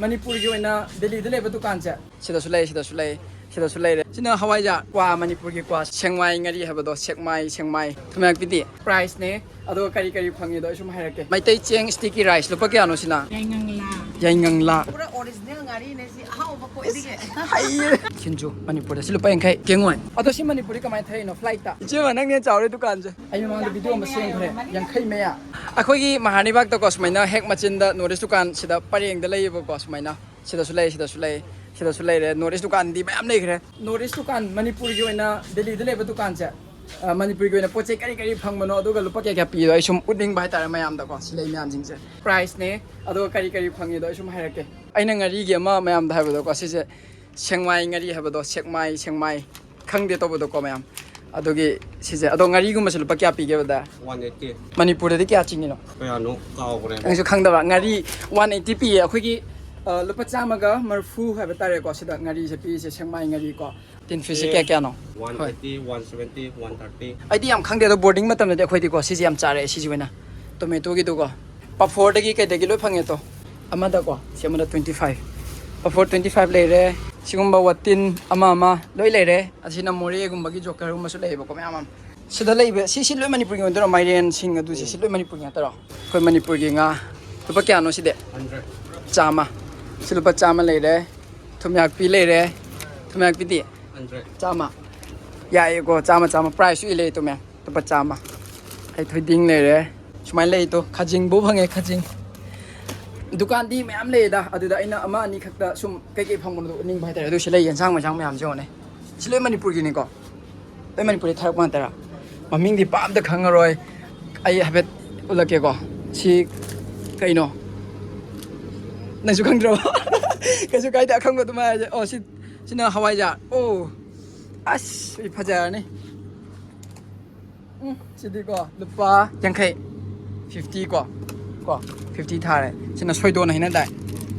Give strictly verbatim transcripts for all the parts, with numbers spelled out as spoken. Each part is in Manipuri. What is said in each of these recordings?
ꯃꯅꯤꯄꯨꯔꯒꯤ ꯑꯣꯏꯅ ꯗꯦꯜꯂꯤꯗ ꯂꯩꯕ ꯗꯨꯀꯥꯟꯁꯦ ꯁꯤꯗꯁꯨ ꯂꯩ, ꯁꯤꯗꯁꯨ ꯂꯩ, ꯁꯤꯗꯁꯨ ꯂꯩꯔꯦ꯫ ꯁꯤꯅ ꯍꯋꯥꯏꯖꯥꯔ, ꯀ꯭ꯋꯥ, ꯃꯅꯤꯄꯨꯔꯒꯤ ꯀ꯭ꯋꯥ, ꯁꯦꯛꯃꯥꯏ ꯉꯥꯔꯤ ꯍꯥꯏꯕꯗꯣ, ꯁꯦꯛꯃꯥꯏ, ꯁꯦꯛꯃꯥꯏ꯫ ꯊꯨꯝꯌꯥꯛꯄꯤꯗꯤ priceꯅꯦ꯫ ꯑꯗꯣ ꯀꯔꯤ ꯀꯔꯤ ꯐꯪꯉꯤꯗꯣ ꯑꯩ ꯁꯨꯝ ꯍꯥꯏꯔꯛꯀꯦ꯫ ꯃꯩꯇꯩ ꯆꯦꯡ sticky rice ꯂꯨꯄꯥ ꯀꯌꯥꯅꯣ ꯁꯤꯅ? ꯌꯥꯏꯉꯪꯂꯥ꯫ ꯌꯥꯏꯉꯪꯂꯥ꯫ ꯄꯨꯔꯥ original ꯉꯥꯔꯤꯅꯦ ꯁꯤ, ꯑꯍꯥꯎꯕ ꯈ꯭ꯋꯥꯏꯗꯒꯤ꯫ ꯍꯩꯌꯦ꯫ ꯁꯤꯡꯖꯨ ꯃꯅꯤꯄꯨꯔꯗ ꯁꯤ ꯂꯨꯄꯥ ꯌꯥꯡꯈꯩ꯫ ꯀꯦꯡꯉꯣꯏ꯫ ꯑꯗꯣ ꯁꯤ ꯃꯅꯤꯄꯨꯔꯗꯤ ꯀꯃꯥꯏꯅ ꯊꯥꯔꯛꯏꯅꯣ? Flightꯇ? ꯏꯆꯦꯃ, ꯅꯪꯅꯦ ꯆꯥꯎꯔꯦ ꯗꯨꯀꯥꯟꯁꯦ꯫ ꯑꯩ ꯃꯃꯥꯡꯗ video ꯑꯃ ꯁꯦꯝꯈ꯭ꯔꯦ꯫ ꯌꯥꯡꯈꯩ ꯃꯌꯥ꯫ ꯑꯩꯈꯣꯏꯒꯤ ꯃꯍꯥꯔꯥꯅꯤꯕꯥꯒꯇꯀꯣ ꯁꯨꯃꯥꯏꯅ ꯍꯦꯛ ꯃꯆꯤꯟꯗ North East ꯗꯨꯀꯥꯟ ꯁꯤꯗ ꯄꯔꯦꯡꯗ ꯂꯩꯌꯦꯕꯀꯣ ꯁꯨꯃꯥꯏꯅ꯫ ꯁꯤꯗꯁꯨ ꯂꯩ, ꯁꯤꯗꯁꯨ ꯂꯩ, ꯁꯤꯗꯁꯨ ꯂꯩꯔꯦ꯫ North East ꯗꯨꯀꯥꯟꯗꯤ ꯃꯌꯥꯝ ꯂꯩꯈ꯭ꯔꯦ꯫ North East ꯗꯨꯀꯥꯟ ꯃꯅꯤꯄꯨꯔꯒꯤ ꯑꯣꯏꯅ ꯗꯦꯜꯂꯤꯗ ꯂꯩꯕ ꯗꯨꯀꯥꯟꯁꯦ, ꯑ, ꯃꯅꯤꯄꯨꯔꯒꯤ ꯑꯣꯏꯅ ꯄꯣꯠ ꯆꯩ ꯀꯔꯤ ꯀꯔꯤ ꯐꯪꯕꯅꯣ, ꯑꯗꯨꯒ ꯂꯨꯄꯥ ꯀꯌꯥ ꯀꯌꯥ ꯄꯤꯗꯣ ꯑꯩ ꯁꯨꯝ ꯎꯠꯅꯤꯡꯕ ꯍꯥꯏꯇꯥꯔꯦ ꯃꯌꯥꯝꯗꯀꯣ꯫ ꯁꯤ ꯂꯩ ꯃꯌꯥꯝꯁꯤꯡꯁꯦ priceꯅꯦ, ꯑꯗꯨꯒ ꯀꯔꯤ ꯀꯔꯤ ꯐꯪꯉꯤꯗꯣ ꯑꯩ ꯁꯨꯝ ꯍꯥꯏꯔꯛꯀꯦ꯫ ꯑꯩꯅ ꯉꯥꯔꯤꯒꯤ ꯑꯃ ꯃꯌꯥꯝꯗ ꯍꯥꯏꯕꯗꯣꯀꯣ, ꯁꯤꯁꯦ ꯁꯦꯛꯃꯥꯏ ꯉꯥꯔꯤ ꯍꯥꯏꯕꯗꯣ, ꯁꯦꯛꯃꯥꯏ, ꯁꯦꯛꯃꯥꯏ꯫ ꯈꯪꯗꯦ ꯇꯧꯕꯗꯣꯀꯣ ꯃꯌꯥꯝ꯫ ꯑꯗꯨꯒꯤ ꯁꯤꯁꯦ꯫ ꯑꯗꯣ ꯉꯥꯔꯤꯒꯨꯝꯕꯁꯦ ꯂꯨꯄꯥ ꯀꯌꯥ ꯄꯤꯒꯦꯕꯗ? One eighty꯫ ꯃꯅꯤꯄꯨꯔꯗꯗꯤ ꯀꯌꯥ ꯆꯤꯡꯉꯤꯅꯣ? ꯀꯌꯥꯅꯣ ꯀꯥꯎꯈ꯭ꯔꯦ꯫ ꯅꯪꯁꯨ ꯈꯪꯗꯕ? ꯉꯥꯔꯤ one eighty ꯄꯤꯌꯦ꯫ ꯑꯩꯈꯣꯏꯒꯤ, ꯑ, ꯂꯨꯄꯥ ꯆꯥꯝꯃꯒ ꯃꯔꯤꯐꯨ ꯍꯥꯏꯕ ꯇꯥꯔꯦꯀꯣ, ꯁꯤꯗ ꯉꯥꯔꯤꯁꯦ ꯄꯤꯔꯤꯁꯦ, ꯁꯦꯛꯃꯥꯏ ꯉꯥꯔꯤꯀꯣ꯫ Tin fishꯁꯦ ꯀꯌꯥ ꯀꯌꯥꯅꯣ? One eighty, one seventy, one thirty꯫ ꯑꯩꯗꯤ ꯌꯥꯝ ꯈꯪꯗꯦ, ꯑꯗꯣ boarding ꯃꯇꯝꯗꯗꯤ ꯑꯩꯈꯣꯏꯗꯤꯀꯣ ꯁꯤꯁꯦ ꯌꯥꯝ ꯆꯥꯔꯛꯑꯦ, ꯁꯤꯁꯦ ꯑꯣꯏꯅ꯫ Tomatoꯒꯤꯗꯨꯀꯣ, ꯄꯥꯐꯣꯔꯗꯒꯤ ꯀꯩꯗꯒꯤ ꯂꯣꯏ ꯐꯪꯉꯦ꯫ ꯇꯣ, ꯑꯃꯗꯀꯣ, ꯁꯤ ꯑꯃꯗ twenty five, ꯄꯥꯐꯣꯔ twenty five ꯂꯩꯔꯦ꯫ ꯁꯤꯒꯨꯝꯕ ꯋꯥꯇꯤꯟ ꯑꯃ ꯑꯃ ꯂꯣꯏ ꯂꯩꯔꯦ꯫ ꯑꯁꯤꯅ ꯃꯣꯔꯦꯒꯨꯝꯕꯒꯤ ꯖꯣꯀꯔꯒꯨꯝꯕꯁꯨ ꯂꯩꯌꯦꯕꯀꯣ, ꯃꯌꯥꯝ ꯑꯃ꯫ ꯁꯤꯗ ꯂꯩꯕ, ꯁꯤ, ꯁꯤ ꯂꯣꯏ ꯃꯅꯤꯄꯨꯔꯒꯤ ꯑꯣꯏꯗꯣꯏꯔꯣ? ꯃꯥꯏꯔꯦꯟꯁꯤꯡ ꯑꯗꯨꯁꯦ, ꯁꯤ ꯂꯣꯏ ꯃꯅꯤꯄꯨꯔꯒꯤ ꯅꯠꯇ꯭ꯔꯣ? ꯑꯩꯈꯣꯏ ꯃꯅꯤꯄꯨꯔꯒꯤ ꯉꯥ꯫ ꯂꯨꯄꯥ ꯀꯌꯥꯅꯣ ꯁꯤꯗꯤ? Hundred꯫ ꯆꯥꯝꯃ꯫ ꯁꯤ ꯂꯨꯄꯥ ꯆꯥꯝꯃ ꯂꯩꯔꯦ꯫ ꯊꯨꯝꯌꯥꯛꯄꯤ ꯂꯩꯔꯦ꯫ ꯊꯨꯝꯌꯥꯛꯄꯤꯗꯤ? Hundred꯫ ꯆꯥꯝꯃ꯫ ꯌꯥꯏꯌꯦꯀꯣ, ꯆꯥꯝꯃ, ꯆꯥꯝꯃ꯫ Priceꯁꯨ ꯏ ꯂꯩ, ꯇꯨꯝꯃꯦ꯫ ꯂꯨꯄꯥ ꯆꯥꯝꯃ꯫ ꯑꯩ ꯊꯣꯏꯗꯤꯡ ꯂꯩꯔꯦ꯫ ꯁꯨꯃꯥꯏꯅ ꯂꯩ ꯇꯣ, ꯈꯥꯖꯤꯡꯕꯨ ꯐꯪꯉꯦ, ꯈꯥꯖꯤꯡ꯫ ꯗꯨꯀꯥꯟꯗꯤ ꯃꯌꯥꯝ ꯂꯩꯌꯦꯗ, ꯑꯗꯨꯗ ꯑꯩꯅ ꯑꯃ ꯑꯅꯤ ꯈꯛꯇ ꯁꯨꯝ ꯀꯩꯀꯩ ꯐꯪꯕꯅꯣꯗꯣ ꯎꯠꯅꯤꯡꯕ ꯍꯥꯏꯇꯥꯔꯦ꯫ ꯑꯗꯨ ꯁꯤ ꯂꯩ, ꯌꯦꯟꯁꯥꯡ ꯃꯩꯁꯥꯡ ꯃꯌꯥꯝꯁꯦ ꯌꯦꯡꯉꯣꯅꯦ꯫ ꯁꯤ ꯂꯣꯏ ꯃꯅꯤꯄꯨꯔꯒꯤꯅꯤꯀꯣ? ꯂꯣꯏ ꯃꯅꯤꯄꯨꯔꯗ ꯊꯥꯔꯛꯄ ꯉꯥꯛꯇꯔꯥ? ꯃꯃꯤꯡꯗꯤ ꯄꯥꯛ ꯑꯝꯇ ꯈꯪꯉꯔꯣꯏ꯫ ꯑꯩ ꯍꯥꯏꯐꯦꯠ ꯎꯠꯂꯛꯀꯦꯀꯣ꯫ ꯁꯤ ꯀꯩꯅꯣ? ꯅꯪꯁꯨ ꯈꯪꯗ꯭ꯔꯕꯣ? ꯀꯩꯁꯨ ꯀꯥꯏꯗꯦ, ꯑꯈꯪꯕ ꯑꯗꯨꯝ ꯍꯥꯏꯔꯁꯦ꯫ ꯑꯣ, ꯁꯤ, ꯁꯤꯅ ꯍꯋꯥꯏꯖꯥꯔ꯫ ꯑꯣ, ꯑꯁ, ꯁꯤ ꯐꯖꯔꯅꯤ꯫ ꯎꯝ, ꯁꯤꯗꯤꯀꯣ, ꯂꯨꯄꯥ ꯌꯥꯡꯈꯩ, fifty ꯀꯣ, ꯀꯣ, fifty ꯊꯥꯔꯦ꯫ ꯁꯤꯅ ꯁꯣꯏꯗꯣꯟ ꯍꯥꯏꯅ ꯇꯥꯏ꯫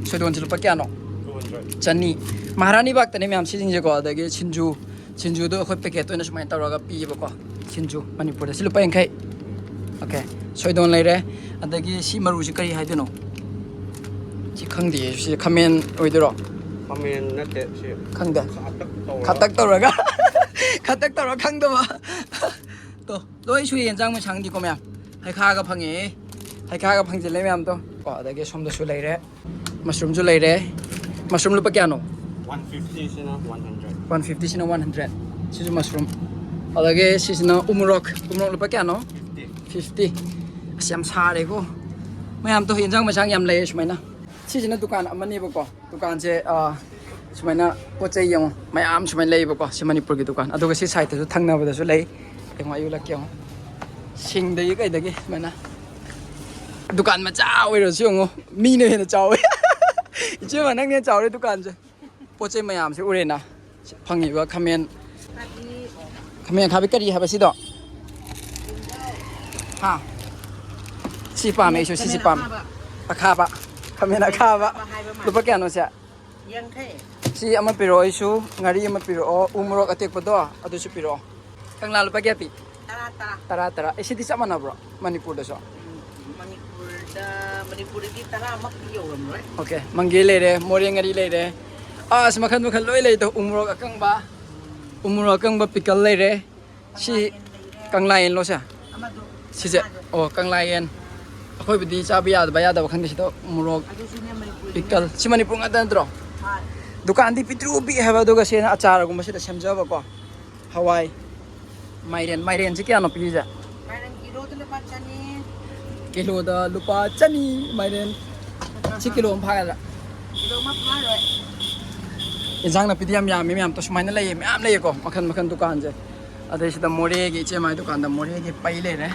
ꯁꯣꯏꯗꯣꯟꯁꯤ ꯂꯨꯄꯥ ꯀꯌꯥꯅꯣ? Two hundred꯫ ꯆꯅꯤ꯫ ꯃꯍꯥꯔꯥꯅꯤꯕꯥꯒꯇꯅꯦ ꯃꯌꯥꯝ ꯁꯤꯁꯤꯡꯁꯦꯀꯣ꯫ ꯑꯗꯒꯤ ꯁꯤꯡꯖꯨ, ꯁꯤꯡꯖꯨꯗꯣ ꯑꯩꯈꯣꯏ packet ꯑꯣꯏꯅ ꯁꯨꯃꯥꯏꯅ ꯇꯧꯔꯒ ꯄꯤꯌꯦꯕꯀꯣ꯫ ꯁꯤꯡꯖꯨ ꯃꯅꯤꯄꯨꯔꯗ ꯁꯤ ꯂꯨꯄꯥ ꯌꯥꯡꯈꯩ꯫ Okay, ꯁꯣꯏꯗꯣꯟ ꯂꯩꯔꯦ꯫ ꯑꯗꯒꯤ ꯁꯤ ꯃꯔꯨꯁꯤ ꯀꯔꯤ ꯍꯥꯏꯗꯣꯏꯅꯣ? ꯁꯤ ꯈꯪꯗꯦ, ꯁꯤ ꯈꯥꯃꯦꯟ ꯑꯣꯏꯗꯣꯏꯔꯣ? ꯈꯥꯃꯦꯟ ꯅꯠꯇꯦ ꯁꯤ꯫ ꯈꯪꯗꯦ꯫ ꯈꯥꯇꯛ ꯇꯧꯔꯒ꯫ ꯈꯇꯛ ꯇꯧꯔꯒ ꯈꯇꯛ ꯇꯧꯔꯒ ꯈꯪꯗꯕ꯫ ꯇꯣ, ꯂꯣꯏ ꯁꯨꯏ ꯌꯦꯟꯖꯥꯡ ꯃꯩꯁꯥꯡꯗꯤꯀꯣ ꯃꯌꯥꯝ꯫ ꯍꯩꯈꯥꯒ ꯐꯪꯉꯦ꯫ ꯍꯩꯈꯥꯒ ꯐꯪꯖꯤꯜꯂꯦ ꯃꯌꯥꯝꯗꯣ꯫ ꯀꯣ, ꯑꯗꯒꯤ ꯁꯣꯝꯗꯁꯨ ꯂꯩꯔꯦ꯫ ꯃꯁꯔꯨꯝꯁꯨ ꯂꯩꯔꯦ꯫ ꯃꯁꯔꯨꯝ ꯂꯨꯄꯥ ꯀꯌꯥꯅꯣ? One fifty ꯁꯤꯅ one hundred꯫ One fifty ꯁꯤꯅ one hundred꯫ ꯁꯤꯁꯨ ꯃꯁꯔꯨꯝ꯫ ꯑꯗꯒꯤ ꯁꯤꯁꯤꯅ ꯎꯃꯣꯔꯣꯛ꯫ ꯎꯃꯣꯔꯣꯛ ꯂꯨꯄꯥ ꯀꯌꯥꯅꯣ? Fifty꯫ Fifty꯫ ꯑꯁ, ꯌꯥꯝ ꯁꯥꯔꯦꯀꯣ꯫ ꯃꯌꯥꯝꯗꯣ ꯌꯦꯟꯖꯥꯡ ꯃꯩꯁꯥꯡ ꯌꯥꯝ ꯂꯩꯌꯦ ꯁꯨꯃꯥꯏꯅ꯫ ꯁꯤꯁꯤꯅ ꯗꯨꯀꯥꯟ ꯑꯃꯅꯦꯕꯀꯣ꯫ ꯗꯨꯀꯥꯟꯁꯦ, ꯑ, ꯁꯨꯃꯥꯏꯅ ꯄꯣꯠ ꯆꯩ ꯌꯦꯡꯉꯣ꯫ ꯃꯌꯥꯝ ꯁꯨꯃꯥꯏꯅ ꯂꯩꯌꯦꯕꯀꯣ꯫ ꯁꯤ ꯃꯅꯤꯄꯨꯔꯒꯤ ꯗꯨꯀꯥꯟ꯫ ꯑꯗꯨꯒ ꯁꯤ ꯁꯥꯏꯠꯇꯁꯨ ꯊꯪꯅꯕꯗꯁꯨ ꯂꯩ꯫ ꯌꯦꯡꯉꯣ, ꯑꯩ ꯎꯠꯂꯛꯀꯦ ꯌꯦꯡꯉꯣ꯫ ꯁꯤꯡꯗꯒꯤ ꯀꯩꯗꯒꯤ ꯁꯨꯃꯥꯏꯅ꯫ ꯗꯨꯀꯥꯟ ꯃꯆꯥ ꯑꯣꯏꯔꯁꯨ ꯌꯦꯡꯉꯣ꯫ ꯃꯤꯅ ꯍꯦꯟꯅ ꯆꯥꯎꯋꯦ꯫ ꯏꯆꯦꯃ, ꯅꯪꯅ ꯍꯦꯟꯅ ꯆꯥꯎꯔꯦ ꯗꯨꯀꯥꯟꯁꯦ꯫ ꯄꯣꯠ ꯆꯩ ꯃꯌꯥꯝꯁꯦ ꯎꯔꯦꯅ꯫ ꯐꯪꯉꯤꯕ ꯈꯥꯃꯦꯟ꯫ ꯈꯥꯃꯦꯟ ꯑꯈꯥꯕꯤ ꯀꯔꯤ ꯍꯥꯏꯕ ꯁꯤꯗꯣ? ꯍꯥ? ꯁꯤ ꯄꯥꯝꯃꯦ ꯑꯩꯁꯨ, ꯁꯤꯁꯤ ꯄꯥꯝꯃꯦ꯫ ꯑꯈꯥꯕ꯫ ꯈꯥꯃꯦꯟ ꯑꯈꯥꯕ꯫ ꯂꯨꯄꯥ ꯀꯌꯥꯅꯣ ꯁꯦ? ꯌꯥꯡꯈꯩ꯫ ꯁꯤ ꯑꯃ ꯄꯤꯔꯛꯑꯣ ꯑꯩꯁꯨ, ꯉꯥꯔꯤ ꯑꯃ ꯄꯤꯔꯛꯑꯣ, ꯎ ꯃꯣꯔꯣꯛ ꯑꯇꯦꯛꯄꯗꯣ ꯑꯗꯨꯁꯨ ꯄꯤꯔꯛꯑꯣ꯫ ꯀꯪꯂꯥ ꯂꯨꯄꯥ ꯀꯌꯥ ꯄꯤ? ꯇꯔꯥ, ꯇꯔꯥ꯫ ꯇꯔꯥ, ꯇꯔꯥ꯫ ꯑꯦ, ꯁꯤꯗꯤ ꯆꯞ ꯃꯥꯟꯅꯕ꯭ꯔꯣ ꯃꯅꯤꯄꯨꯔꯗꯁꯨ? ꯎꯝ, ꯃꯅꯤꯄꯨꯔꯗ, ꯃꯅꯤꯄꯨꯔꯗꯗꯤ ꯇꯔꯥꯃꯛꯇꯤ ꯌꯧꯔꯝꯂꯣꯏ꯫ ꯑꯣꯀꯦ, ꯃꯪꯒꯦ ꯂꯩꯔꯦ, ꯃꯣꯔꯦ ꯉꯥꯔꯤ ꯂꯩꯔꯦ꯫ ꯑꯁ, ꯃꯈꯜ ꯃꯈꯜ ꯂꯣꯏ ꯂꯩꯗꯣ꯫ ꯎ ꯃꯣꯔꯣꯛ ꯑꯀꯪꯕ, ꯎ ꯃꯣꯔꯣꯛ ꯑꯀꯪꯕ ꯄꯤꯀꯜ ꯂꯩꯔꯦ꯫ ꯁꯤ ꯀꯪꯂꯥ ꯌꯦꯟ ꯂꯩꯔꯦ꯫ ꯀꯪꯂꯥ ꯌꯦꯟꯂꯣ ꯁꯦ? ꯑꯃꯗꯣ ꯁꯤꯁꯦ? ꯃꯆꯥꯗꯣ꯫ ꯑꯣ, ꯀꯪꯂꯥ ꯌꯦꯟ꯫ ꯑꯩꯈꯣꯏꯕꯨꯗꯤ ꯆꯥꯕ ꯌꯥꯗꯕ ꯌꯥꯗꯕ ꯈꯪꯗꯦ ꯁꯤꯗ ꯎ ꯃꯣꯔꯣꯛ ꯑꯗꯨꯁꯨꯅꯦ ꯃꯅꯤꯄꯨꯔꯒꯤꯅꯦ꯫ ꯄꯤꯀꯜ꯫ ꯁꯤ ꯃꯅꯤꯄꯨꯔ ꯉꯥꯛꯇ ꯅꯠꯇ꯭ꯔꯣ? ꯍꯣꯏ꯫ ꯗꯨꯀꯥꯟꯗꯤ ꯄꯤꯛꯇ꯭ꯔꯨ ꯄꯤꯛꯑꯦ ꯍꯥꯏꯕ, ꯑꯗꯨꯒ ꯁꯤꯅ ꯑꯆꯥꯔꯒꯨꯝꯕ ꯁꯤꯗ ꯁꯦꯝꯖꯕꯀꯣ꯫ ꯍꯋꯥꯏ, ꯃꯥꯏꯔꯦꯟ꯫ ꯃꯥꯏꯔꯦꯟꯁꯤ ꯀꯌꯥꯅꯣ ꯄꯤꯔꯤꯁꯦ? ꯃꯥꯏꯔꯦꯟ ꯀꯤꯂꯣꯗ ꯂꯨꯄꯥ ꯆꯅꯤ꯫ ꯀꯤꯂꯣꯗ ꯂꯨꯄꯥ ꯆꯅꯤ ꯃꯥꯏꯔꯦꯟ꯫ ꯁꯤ ꯀꯤꯂꯣ ꯑꯃ ꯐꯥꯒꯗ꯭ꯔꯥ? ꯀꯤꯂꯣ ꯑꯃ ꯐꯥꯔꯣꯏ꯫ ꯏꯟꯁꯥꯡ ꯅꯥꯄꯤꯗꯤ ꯌꯥꯝ ꯌꯥꯝꯃꯤ ꯃꯌꯥꯝ꯫ ꯇꯣ, ꯁꯨꯃꯥꯏꯅ ꯂꯩꯌꯦ, ꯃꯌꯥꯝ ꯂꯩꯌꯦꯀꯣ, ꯃꯈꯜ ꯃꯈꯜ ꯗꯨꯀꯥꯟꯁꯦ꯫ ꯑꯗꯩ ꯁꯤꯗ ꯃꯣꯔꯦꯒꯤ ꯏꯆꯦ ꯃꯥꯏ ꯗꯨꯀꯥꯟꯗ ꯃꯣꯔꯦꯒꯤ ꯄꯩ ꯂꯩꯔꯦ꯫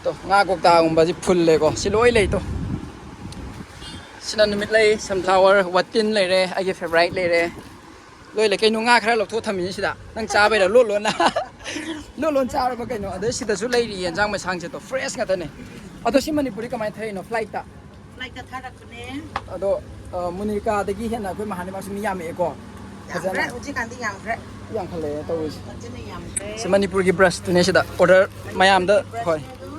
ꯇꯣ, ꯉꯥ ꯀꯧꯇꯥꯒꯨꯝꯕꯁꯤ ꯐꯨꯜꯂꯦꯀꯣ꯫ ꯁꯤ ꯂꯣꯏ ꯂꯩ ꯇꯣ꯫ ꯁꯤꯅ ꯅꯨꯃꯤꯠ ꯂꯩ, ꯁꯟꯐ꯭ꯂꯥꯋꯔ, ꯋꯥꯇꯤꯟ ꯂꯩꯔꯦ, ꯑꯩꯒꯤ ꯐꯦꯚꯣꯔꯥꯏꯠ ꯂꯩꯔꯦ꯫ ꯂꯣꯏ ꯂꯩ꯫ ꯀꯩꯅꯣ ꯉꯥ ꯈꯔ ꯂꯧꯊꯣꯛ ꯊꯝꯃꯤꯅꯤ ꯁꯤꯗ? ꯅꯪ ꯆꯥꯕꯩꯔꯥ? ꯂꯣꯟ ꯂꯣꯟꯅ꯫ ꯂꯣꯟ ꯂꯣꯟ ꯆꯥꯔꯕ ꯀꯩꯅꯣ? ꯑꯗꯩ ꯁꯤꯗꯁꯨ ꯂꯩꯔꯤ ꯌꯦꯟꯖꯥꯡ ꯃꯩꯁꯥꯡꯁꯦ ꯇꯣ, ꯐ꯭ꯔꯦꯁ ꯉꯥꯛꯇꯅꯦ꯫ ꯑꯗꯣ ꯁꯤ ꯃꯅꯤꯄꯨꯔꯗꯤ ꯀꯃꯥꯏꯅ ꯊꯥꯔꯛꯏꯅꯣ? ꯐ꯭ꯂꯥꯏꯠꯇ? ꯐ꯭ꯂꯥꯏꯠꯇ ꯊꯥꯔꯛꯄꯅꯦ꯫ ꯑꯗꯣ, ꯑ, ꯃꯨꯅꯤꯀꯥꯗꯒꯤ ꯍꯦꯟꯅ ꯑꯩꯈꯣꯏ ꯃꯍꯥꯅꯤꯃꯛꯁꯨ ꯃꯤ ꯌꯥꯝꯃꯛꯑꯦꯀꯣ꯫ ꯌꯥꯝꯈ꯭ꯔꯦ꯫ ꯐꯖꯅ꯫ ꯍꯧꯖꯤꯛꯀꯥꯟꯗꯤ ꯌꯥꯝꯈ꯭ꯔꯦ꯫ ꯌꯥꯝꯈꯠꯂꯛꯑꯦ ꯇꯧꯔꯤꯁꯦ꯫ ꯐꯖꯅ ꯌꯥꯝꯈ꯭ꯔꯦ꯫ ꯁꯤ ꯃꯅꯤꯄꯨꯔꯒꯤ ꯕ꯭ꯔꯁꯇꯨꯅꯦ ꯁꯤꯗ ꯑꯣꯔꯗꯔ ꯃꯌꯥꯝꯗ꯫ ꯃꯅꯤꯄꯨꯔꯒꯤ ꯍꯣꯏ꯫ ꯕ꯭ꯔꯁꯅꯦ ꯑꯗꯨ꯫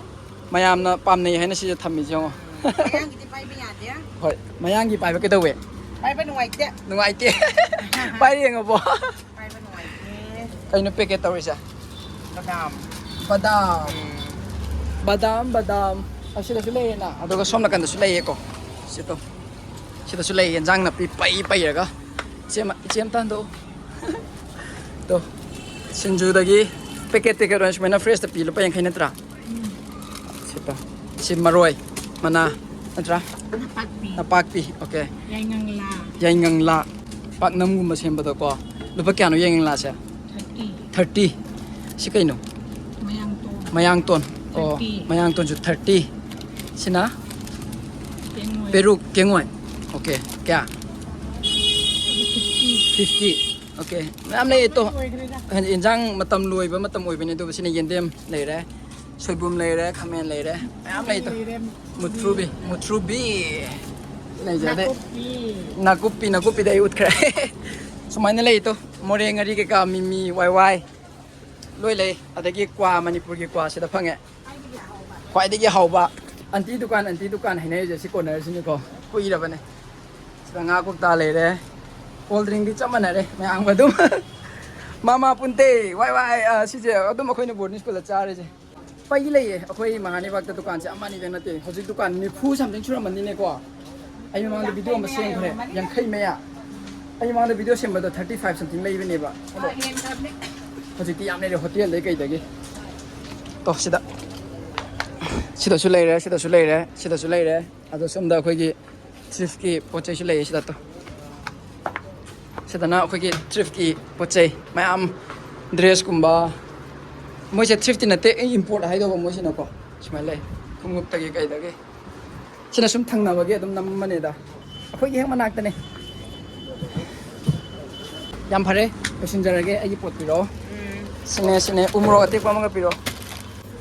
ꯃꯌꯥꯝꯅ ꯄꯥꯝꯅꯩ ꯍꯥꯏꯅ ꯁꯤꯗ ꯊꯝꯃꯤꯁꯦ ꯌꯦꯡꯉꯣ꯫ ꯃꯌꯥꯡꯒꯤꯗꯤ ꯄꯥꯏꯕ ꯌꯥꯗꯦ꯫ ꯍꯣꯏ, ꯃꯌꯥꯡꯒꯤ ꯄꯥꯏꯕ ꯀꯩꯗꯧꯋꯦ? ꯄꯥꯏꯕ ꯅꯨꯡꯉꯥꯏꯇꯦ꯫ ꯅꯨꯡꯉꯥꯏꯇꯦ꯫ ꯄꯥꯏꯔ ꯌꯦꯡꯉꯕꯣ? ꯄꯥꯏꯕ ꯅꯨꯡꯉꯥꯏꯇꯦ꯫ ꯀꯩꯅꯣ ꯄꯦꯀꯦꯠ ꯇꯧꯔꯤꯁꯦ? ꯕꯗꯥꯝ꯫ ꯕꯗꯥꯝ꯫ ꯎꯝ꯫ ꯕꯗꯥꯝ, ꯕꯗꯥꯝ꯫ ꯑꯁꯤꯗꯁꯨ ꯂꯩꯌꯦꯅ, ꯑꯗꯨꯒ ꯁꯣꯝ ꯅꯥꯀꯟꯗꯁꯨ ꯂꯩꯌꯦꯀꯣ꯫ ꯁꯤ ꯇꯣ꯫ ꯁꯤꯗꯁꯨ ꯂꯩ, ꯌꯦꯟꯖꯥꯡ ꯅꯥꯄꯤ ꯄꯩ ꯄꯩꯔꯒ꯫ ꯏꯆꯦ ꯑꯃ, ꯏꯆꯦ ꯑꯝꯇ ꯍꯟꯗꯣꯛꯎ꯫ ꯇꯣ, ꯁꯤꯡꯖꯨꯗꯒꯤ ꯄꯦꯀꯦꯠ ꯄꯦꯀꯦꯠ ꯑꯣꯏꯅ ꯁꯨꯃꯥꯏꯅ ꯐ꯭ꯔꯦꯁꯇ ꯄꯤ, ꯂꯨꯄꯥ ꯌꯥꯡꯈꯩ ꯅꯠꯇ꯭ꯔꯥ? ꯁꯤ ꯇꯣ꯫ ꯁꯤ ꯃꯔꯣꯏ ꯃꯅꯥ ꯅꯠꯇ꯭ꯔꯥ? ꯅꯄꯥꯛꯄꯤ꯫ ꯅꯄꯥꯛꯄꯤ, ꯑꯣꯀꯦ꯫ ꯌꯥꯏꯉꯪꯂꯥ꯫ ꯌꯥꯏꯉꯪꯂꯥ꯫ ꯄꯥꯛꯅꯝꯒꯨꯝꯕ ꯁꯦꯝꯕꯗꯀꯣ꯫ ꯂꯨꯄꯥ ꯀꯌꯥꯅꯣ ꯌꯥꯏꯉꯪꯂꯥꯁꯦ? ꯊꯥꯔꯇꯤ꯫ ꯊꯥꯔꯇꯤ꯫ ꯁꯤ ꯀꯩꯅꯣ? ꯃꯌꯥꯡꯇꯣꯟ꯫ ꯃꯌꯥꯡꯇꯣꯟ꯫ ꯑꯣ, ꯊꯥꯔꯇꯤ꯫ ꯃꯌꯥꯡꯇꯣꯟꯁꯨ ꯊꯥꯔꯇꯤ꯫ ꯁꯤꯅ? ꯀꯦꯡꯉꯣꯏ꯫ ꯄꯦꯔꯨꯛ, ꯀꯦꯡꯉꯣꯏ꯫ ꯑꯣꯀꯦ, ꯀꯌꯥ? ꯐꯤꯐꯇꯤ꯫ ꯐꯤꯐꯇꯤ꯫ ꯑꯣꯀꯦ, ꯃꯌꯥꯝ ꯂꯩꯌꯦ ꯇꯣ꯫ ꯂꯣꯏꯈ꯭ꯔꯦꯗ꯫ ꯍꯥꯏꯗꯤ ꯏꯟꯖꯥꯡ ꯃꯇꯝ ꯂꯣꯏꯕ ꯃꯇꯝ ꯑꯣꯏꯕꯅꯦ, ꯑꯗꯨꯒ ꯁꯤꯅ ꯌꯦꯟꯗꯦꯝ ꯂꯩꯔꯦ, ꯁꯣꯏꯕꯨꯝ ꯂꯩꯔꯦ, ꯈꯥꯃꯦꯟ ꯂꯩꯔꯦ, ꯃꯌꯥꯝ ꯂꯩ ꯇꯣ꯫ ꯂꯩꯔꯦ꯫ ꯃꯨꯊ꯭ꯔꯨꯕꯤ, ꯃꯨꯊ꯭ꯔꯨꯕꯤ ꯂꯩꯖꯗꯦ꯫ ꯅꯥꯀꯨꯞꯄꯤ꯫ ꯅꯥꯀꯨꯞꯄꯤ, ꯅꯥꯀꯨꯞꯄꯤꯗꯤ ꯑꯩ ꯎꯠꯈ꯭ꯔꯦ꯫ ꯁꯨꯃꯥꯏꯅ ꯂꯩ ꯇꯣ, ꯃꯣꯔꯦ ꯉꯥꯔꯤ ꯀꯩꯀꯥ, ꯃꯤꯃꯤ, ꯋꯥꯏ ꯋꯥꯏ꯫ ꯂꯣꯏ ꯂꯩ꯫ ꯑꯗꯒꯤ ꯀ꯭ꯋꯥ, ꯃꯅꯤꯄꯨꯔꯒꯤ ꯀ꯭ꯋꯥ ꯁꯤꯗ ꯐꯪꯉꯦ꯫ ꯈ꯭ꯋꯥꯏꯗꯒꯤ ꯍꯥꯎꯕ ꯑꯟꯇꯤ ꯗꯨꯀꯥꯟ, ꯑꯟꯇꯤ ꯗꯨꯀꯥꯟ ꯍꯥꯏꯅꯔꯤꯁꯦ ꯁꯤ ꯀꯣꯔꯅꯔꯁꯤꯅꯤꯀꯣ꯫ ꯀꯨꯏꯔꯕꯅꯦ꯫ ꯁꯤꯗ ꯉꯥ ꯀꯧꯇꯥ ꯂꯩꯔꯦ, ꯀꯣꯜ ꯗ꯭ꯔꯤꯡꯗꯤ ꯆꯞ ꯃꯥꯟꯅꯔꯦ ꯃꯌꯥꯝꯒ ꯑꯗꯨꯝ꯫ ꯃꯥꯃꯥ ꯄꯨꯟꯇꯦ, ꯋꯥꯏ ꯋꯥꯏ, ꯑ, ꯁꯤꯁꯦ ꯑꯗꯨꯝ ꯑꯩꯈꯣꯏꯅ ꯕꯣꯔꯗꯤꯡ ꯁ꯭ꯀꯨꯜꯗ ꯆꯥꯔꯤꯁꯦ꯫ ꯄꯩ ꯂꯩꯌꯦ ꯑꯩꯈꯣꯏ ꯃꯍꯥꯅꯤꯕꯥꯛꯇ ꯗꯨꯀꯥꯟꯁꯦ ꯑꯃ ꯑꯅꯤꯗ ꯅꯠꯇꯦ, ꯍꯧꯖꯤꯛ ꯗꯨꯀꯥꯟ ꯅꯤꯐꯨ something ꯁꯨꯔꯝꯃꯅꯤꯅꯦꯀꯣ꯫ ꯑꯩ ꯃꯃꯥꯡꯗ ꯚꯤꯗꯤꯑꯣ ꯑꯃ ꯁꯦꯝꯈ꯭ꯔꯦ, ꯌꯥꯡꯈꯩ ꯃꯌꯥ꯫ ꯑꯩ ꯃꯃꯥꯡꯗ ꯚꯤꯗꯤꯑꯣ ꯁꯦꯝꯕꯗꯣ thirty five something ꯂꯩꯕꯅꯦꯕ꯫ ꯑꯗꯣ ꯍꯣꯏ, ꯍꯦꯟꯈ꯭ꯔꯕꯅꯦ꯫ ꯍꯧꯖꯤꯛꯇꯤ ꯌꯥꯝ ꯂꯩꯔꯦ, ꯍꯣꯇꯦꯜꯗꯩ ꯀꯩꯗꯒꯤ꯫ ꯇꯣ, ꯁꯤꯗ, ꯁꯤꯗꯁꯨ ꯂꯩꯔꯦ, ꯁꯤꯗꯁꯨ ꯂꯩꯔꯦ, ꯁꯤꯗꯁꯨ ꯂꯩꯔꯦ꯫ ꯑꯗꯣ ꯁꯣꯝꯗ ꯑꯩꯈꯣꯏꯒꯤ thriftꯀꯤ ꯄꯣꯠ ꯆꯩꯁꯨ ꯂꯩꯌꯦ ꯁꯤꯗ꯫ ꯇꯣ, ꯁꯤꯗꯅ ꯑꯩꯈꯣꯏꯒꯤ thriftꯀꯤ ꯄꯣꯠ ꯆꯩ ꯃꯌꯥꯝ, dressꯀꯨꯝꯕ꯫ ꯃꯣꯏꯁꯦ thriftꯇꯤ ꯅꯠꯇꯦ, import ꯍꯥꯏꯗꯧꯕ ꯃꯣꯏꯁꯤꯅꯀꯣ꯫ ꯁꯨꯃꯥꯏꯅ ꯂꯩ, ꯈꯣꯡꯎꯞꯇꯒꯤ ꯀꯩꯗꯒꯤ꯫ ꯁꯤꯅ ꯁꯨꯝ ꯊꯪꯅꯕꯒꯤ ꯑꯗꯨꯝ ꯅꯝꯕꯅꯦꯗ, ꯑꯩꯈꯣꯏꯒꯤ ꯍꯦꯛ ꯃꯅꯥꯛꯇꯅꯦ꯫ ꯌꯥꯝ ꯐꯔꯦ, ꯂꯣꯏꯁꯤꯟꯖꯔꯒꯦ꯫ ꯑꯩꯒꯤ ꯄꯣꯠ ꯄꯤꯔꯛꯑꯣ꯫ ꯎꯝ꯫ ꯁꯤꯅꯦ, ꯁꯤꯅꯦ, ꯎ ꯃꯣꯔꯣꯛ ꯑꯇꯦꯛꯄ ꯑꯃꯒ ꯄꯤꯔꯛꯑꯣ꯫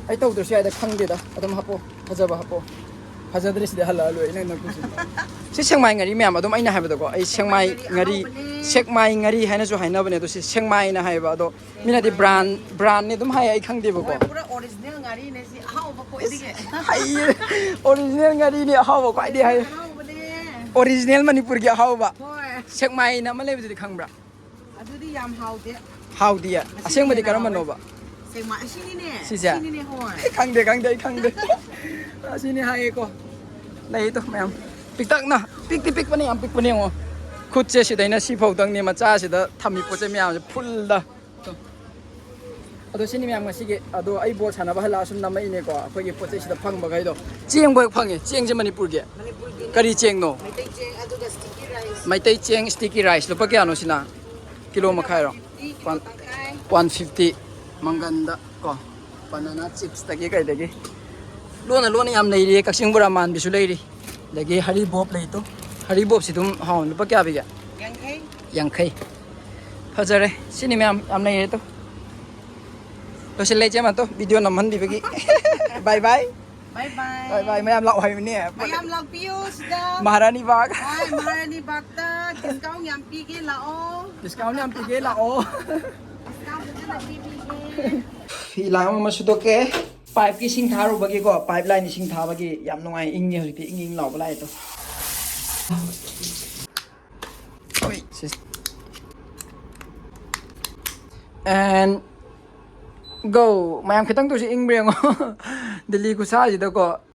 ꯑꯩ ꯇꯧꯗ꯭ꯔꯁꯨ ꯌꯥꯏꯗ, ꯈꯪꯗꯦꯗ, ꯑꯗꯨꯝ ꯍꯥꯞꯄꯣ, ꯐꯖꯕ ꯍꯥꯞꯄꯣ꯫ ꯐꯖꯗ꯭ꯔꯦ ꯁꯤꯗꯤ, ꯍꯜꯂꯛꯑ ꯂꯣꯏꯔꯦ ꯅꯪ ꯅꯀꯨꯁꯤꯗꯤ꯫ ꯁꯤ ꯁꯦꯛꯃꯥꯏ ꯉꯥꯔꯤ ꯃꯌꯥꯝ ꯑꯗꯨꯝ ꯑꯩꯅ ꯍꯥꯏꯕꯗꯀꯣ, ꯑꯩ ꯁꯦꯛꯃꯥꯏ ꯉꯥꯔꯤ, ꯁꯦꯛꯃꯥꯏ ꯉꯥꯔꯤ ꯍꯥꯏꯅꯁꯨ ꯍꯥꯏꯅꯕꯅꯦ, ꯑꯗꯣ ꯁꯤ ꯁꯦꯛꯃꯥꯏꯅ ꯍꯥꯏꯌꯦꯕ꯫ ꯑꯗꯣ ꯃꯤꯅꯗꯤ ꯕ꯭ꯔꯥꯟ, ꯕ꯭ꯔꯥꯟꯅꯤ ꯑꯗꯨꯝ ꯍꯥꯏ, ꯑꯩ ꯈꯪꯗꯦꯕꯀꯣ꯫ ꯍꯣꯏ, ꯄꯨꯔꯥ ꯑꯣꯔꯤꯖꯤꯅꯦꯜ ꯉꯥꯔꯤꯅꯦ ꯁꯤ, ꯑꯍꯥꯎꯕ ꯈ꯭ꯋꯥꯏꯗꯒꯤ꯫ ꯍꯩꯌꯦ, ꯑꯣꯔꯤꯖꯤꯅꯦꯜ ꯉꯥꯔꯤꯅꯤ, ꯑꯍꯥꯎꯕ ꯈ꯭ꯋꯥꯏꯗꯒꯤ ꯍꯩ꯫ ꯑꯍꯥꯎꯕꯅꯦ꯫ ꯑꯣꯔꯤꯖꯤꯅꯦꯜ ꯃꯅꯤꯄꯨꯔꯒꯤ ꯑꯍꯥꯎꯕ꯫ ꯍꯣꯏ꯫ ꯁꯦꯛꯃꯥꯏꯅ ꯑꯃ ꯂꯩꯕꯗꯨꯗꯤ ꯈꯪꯕ꯭ꯔꯥ? ꯑꯗꯨꯗꯤ ꯌꯥꯝ ꯍꯥꯎꯗꯦ꯫ ꯍꯥꯎꯗꯤꯌꯦ꯫ ꯃꯁꯤꯅ ꯑꯁꯦꯡꯕꯗꯤ ꯍꯦꯟꯅ ꯍꯥꯎꯋꯦ꯫ ꯀꯔꯝꯕꯅꯣꯕ? ꯁꯦꯛꯃꯥꯏ, ꯑꯁꯤꯅꯤꯅꯦ꯫ ꯁꯤꯁꯦ? ꯁꯤꯅꯤꯅꯦ, ꯍꯣꯏ꯫ ꯑꯩ ꯈꯪꯗꯦ, ꯈꯪꯗꯦ, ꯑꯩ ꯈꯪꯗꯦ꯫ ꯑꯁꯤꯅꯤ ꯍꯥꯏꯌꯦꯀꯣ꯫ ꯂꯩꯗꯣ ꯃꯌꯥꯝ꯫ ꯄꯤꯛꯇꯛꯅ, ꯄꯤꯛꯇꯤ ꯄꯤꯛꯄꯅꯦ, ꯌꯥꯝ ꯄꯤꯛꯄꯅꯦ ꯌꯦꯡꯉꯣ꯫ ꯈꯨꯠꯁꯦ ꯁꯤꯗꯩꯅ ꯁꯤꯐꯥꯎꯗꯪꯅꯤ ꯃꯆꯥꯁꯤꯗ ꯊꯝꯃꯤ ꯄꯣꯠ ꯆꯩ ꯃꯌꯥꯝꯁꯦ ꯐꯨꯜꯗ꯫ ꯑꯗꯣ ꯁꯤꯅꯤ ꯃꯌꯥꯝ ꯉꯁꯤꯒꯤ꯫ ꯑꯗꯣ ꯑꯩ ꯕꯣꯜ ꯁꯥꯟꯅꯕ ꯍꯜꯂꯛꯑ ꯁꯨꯝ ꯅꯝꯃꯛꯏꯅꯦꯀꯣ꯫ ꯑꯩꯈꯣꯏꯒꯤ ꯄꯣꯠ ꯆꯩꯁꯤꯗ ꯐꯪꯕꯈꯩꯗꯣ꯫ ꯆꯦꯡꯕꯣꯏ ꯐꯪꯉꯦ꯫ ꯆꯦꯡꯁꯦ ꯃꯅꯤꯄꯨꯔꯒꯤ꯫ ꯃꯅꯤꯄꯨꯔꯒꯤꯅꯦ꯫ ꯀꯔꯤ ꯆꯦꯡꯅꯣ? ꯃꯩꯇꯩ ꯆꯦꯡ, ꯑꯗꯨꯒ sticky rice꯫ ꯃꯩꯇꯩ ꯆꯦꯡ sticky rice ꯂꯨꯄꯥ ꯀꯌꯥꯅꯣ ꯁꯤꯅ? ꯀꯤꯂꯣ ꯃꯈꯥꯏꯔꯣ? ꯐꯤꯐꯇꯤ, ꯀꯤꯂꯣ ꯇꯪꯈꯥꯏ꯫ One fifty. ꯃꯪꯒꯟꯗ ꯀꯣ꯫ Banana chipsꯇꯒꯤ ꯀꯩꯗꯒꯤ꯫ ꯂꯣꯟꯅ ꯂꯣꯟꯅ ꯌꯥꯝ ꯂꯩꯔꯤꯌꯦ꯫ ꯀꯛꯆꯤꯡ ꯕꯣꯔꯥ ꯃꯥꯟꯕꯤꯁꯨ ꯂꯩꯔꯤ꯫ ꯑꯗꯒꯤ ꯍꯔꯤꯕꯣꯞ ꯂꯩꯇꯣ꯫ ꯍꯔꯤꯕꯣꯞꯁꯤ ꯑꯗꯨꯝ ꯍꯥꯎ꯫ ꯂꯨꯄꯥ ꯀꯌꯥ ꯄꯤꯒꯦ? ꯌꯥꯡꯈꯩ꯫ ꯌꯥꯡꯈꯩ꯫ ꯐꯖꯔꯦ꯫ ꯁꯤꯅꯤ ꯃꯌꯥꯝ ꯌꯥꯝ ꯂꯩꯔꯦ ꯇꯣ꯫ ꯂꯣꯏꯁꯤꯜꯂꯦ ꯏꯆꯦ ꯃꯥꯇꯣ, video ꯅꯝꯍꯟꯕꯤꯕꯒꯤ꯫ Bye bye꯫ Bye bye꯫ Bye bye꯫ ꯃꯌꯥꯝ ꯂꯥꯛꯑꯣ ꯍꯥꯏꯕꯅꯦ꯫ ꯃꯌꯥꯝ ꯂꯥꯛꯄꯤꯌꯨ ꯁꯤꯗ꯫ ꯃꯍꯥꯔꯥꯅꯤ ꯕꯥꯒ꯫ ꯍꯣꯏ, ꯃꯍꯥꯔꯥꯅꯤ ꯕꯥꯒꯇ discount ꯌꯥꯝ ꯄꯤꯒꯦ, ꯂꯥꯛꯑꯣ꯫ Discount ꯌꯥꯝ ꯄꯤꯒꯦ, ꯂꯥꯛꯑꯣ꯫ Discount ꯐꯖꯅ ꯄꯤꯕꯤꯒꯦ꯫ ꯐꯤ ꯂꯥꯡ ꯑꯃ ꯁꯨꯗꯣꯛꯀꯦ꯫ Pipeꯀꯤ ꯏꯁꯤꯡ ꯊꯥꯔꯨꯕꯒꯤꯀꯣ, pipeline ꯏꯁꯤꯡ ꯊꯥꯕꯒꯤ ꯌꯥꯝ ꯅꯨꯡꯉꯥꯏ, ꯏꯪꯉꯦ ꯍꯧꯖꯤꯛꯇꯤ, ꯏꯪ ꯏꯪ ꯂꯥꯎꯕ ꯂꯥꯛꯑꯦ ꯇꯣ꯫ ꯍꯣꯏ, ꯁꯤ꯫ And go! ꯃꯌꯥꯝ ꯈꯤꯇꯪ ꯇꯧꯁꯤ, ꯏꯪꯕ꯭ꯔꯥ ꯌꯦꯡꯉꯣ꯫ ꯗꯤꯜꯂꯤ ꯈꯨꯠꯁꯥꯁꯤꯗꯀꯣ꯫